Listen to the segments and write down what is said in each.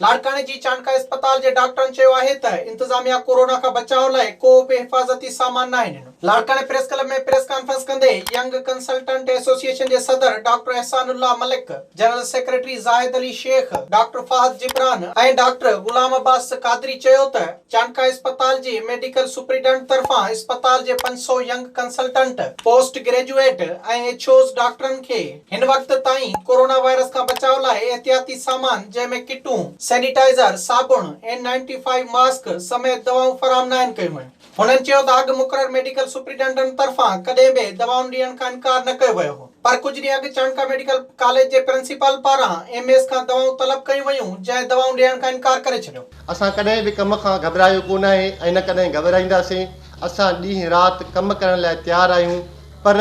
لاڙڪاڻي جي چانڊڪا اسپتال جي ڊاڪٽرن چيو آهي ته انتظاميا ڪورونا کان بچاء لاء ڪو به حفاظتي سامان ناهي ڏنو. لاڙڪاڻي پريس ڪلب ۾ پريس ڪانفرنس ڪندي ينگ ڪنسلٽنٽ ايسوسيئيشن جي صدر doctor Ehsan Ullah Malik, general secretary Zahid Ali Shaikh, doctor Fahad Jibran ۽ doctor Ghulam Abbas Qadri چيو ته چانڊڪا اسپتال جي ميڊيڪل سپرنٽنڊنٽ طرفان اسپتال جي 500 young consultant, post graduate ۽ H Os ڊاڪٽرن کي هن وقت تائين ڪورونا وائرس کان بچاء لاء احتياطي سامان جنهن ۾ ڪٽون، سينيٽائيزر، صابڻ، اين 95 ماسڪ سميت دوائون فراهم ناهن ڪيون ويون. هنن چيو ته اڳ مقرر ميڊيڪل سپرنٽنڊنٽ طرفان ڪڏهن به دوائن ڏيڻ کان انڪار نه ڪيو ويو هو پر ڪجهه ڏينهن اڳ چانڊڪا ميڊيڪل ڪاليج جي پرنسپال پاران ايم ايس کان دوائون طلب ڪيون ويون جنهن دوائون ڏيڻ کان انڪار ڪري ڇڏيو. اسان ڪڏهن به ڪم کان گهٻرايو ڪونه آهي ۽ نه ڪڏهن گهٻرائينداسين، اسان ڏينهن رات ڪم ڪرڻ لاء تيار آهيون پر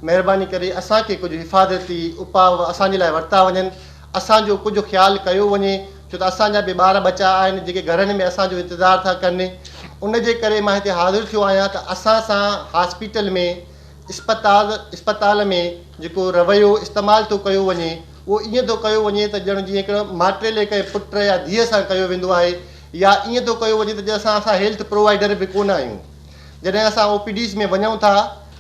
مهرباني ڪري اسان کي ڪجهه حفاظتي اپاء اسان جي لاء ورتا وڃن، اسان جو ڪجهه خيال ڪيو وڃي ڇو ته اسان جا به ٻار ٻچا آهن جيڪي گهرن ۾ اسان جو انتظار ٿا ڪن ان جي ڪري مان هتي حاضر ٿيو آهيان ته اسان سان هاسپيٽل ۾ اسپتال اسپتال ۾ جيڪو رويو استعمال ٿو ڪيو وڃي اهو ائين ٿو ڪيو وڃي ته ڄڻ جيئن هڪڙو ماٽيلي ڪنهن پٽ يا ڌيء سان ڪيو ويندو آهي يا ائين ٿو ڪيو وڃي ته ڄڻ اسان اسان هيلٿ پرووائيڊر به ڪونه آهيون. جڏهن اسان او پي ڊيز ۾ وڃون ٿا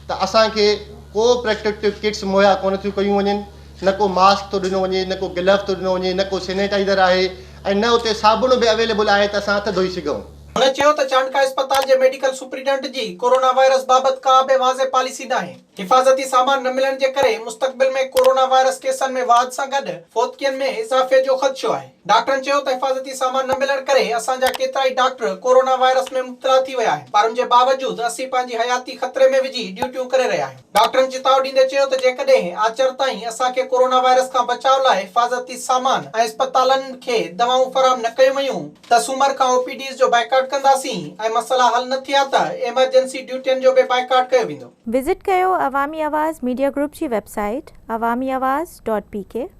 ته اسان کي ڪو پريڪٽڪٽو ڪٽس مهيا ڪونه ٿيون ڪيون وڃن، نه ڪو ماسڪ ٿو ڏنو وڃي، نه ڪو گلوز ٿو ڏنو وڃي، نه ڪو سينيٽائيزر آهي ۽ نه اتي صابڻ به اويليبل آهي ته اسان هٿ ڌوئي سگهون. هن چيو ته چانڊڪا اسپتال جي ميڊيڪل سپرنٽنڊنٽ جي ڪورونا وائرس بابت ڪا به واضح پاليسي ناهي. حفاظتي سامان نه ملڻ جي ڪري مستقبل ۾ ڪورونا وائرس ڪيسن ۾ واڌ سان گڏ فوتگين ۾ اضافي جو خدشو آهي. ڊاڪٽرن چيو ته حفاظتي سامان نه ملڻ ڪري اسان جا ڪيترائي ڊاڪٽر ڪورونا وائرس ۾ مبتلا ٿي ويا آهن پر ان جي باوجود اسين پنهنجي حياتي خطري ۾ وجهي ڊيوٽيون ڪري رهيا آهيون. ڊاڪٽرن چتاء ڏيندي چيو ته جيڪڏهن آچر تائين اسان کي ڪورونا وائرس کان بچاء لاء حفاظتي سامان ۽ اسپتالن کي دوائون فراهم نه ڪيون ويون ته سومر کان او پي ڊيز جو بائيڪاٽ ڪنداسين ۽ مسئلا حل نه ٿيا ته ايمرجنسي ڊيوٽين جو به بائيڪاٽ ڪيو ويندو. وزٽ ڪيو عوامي آواز ميڊيا گروپ جي website Awami Awaz dot P K.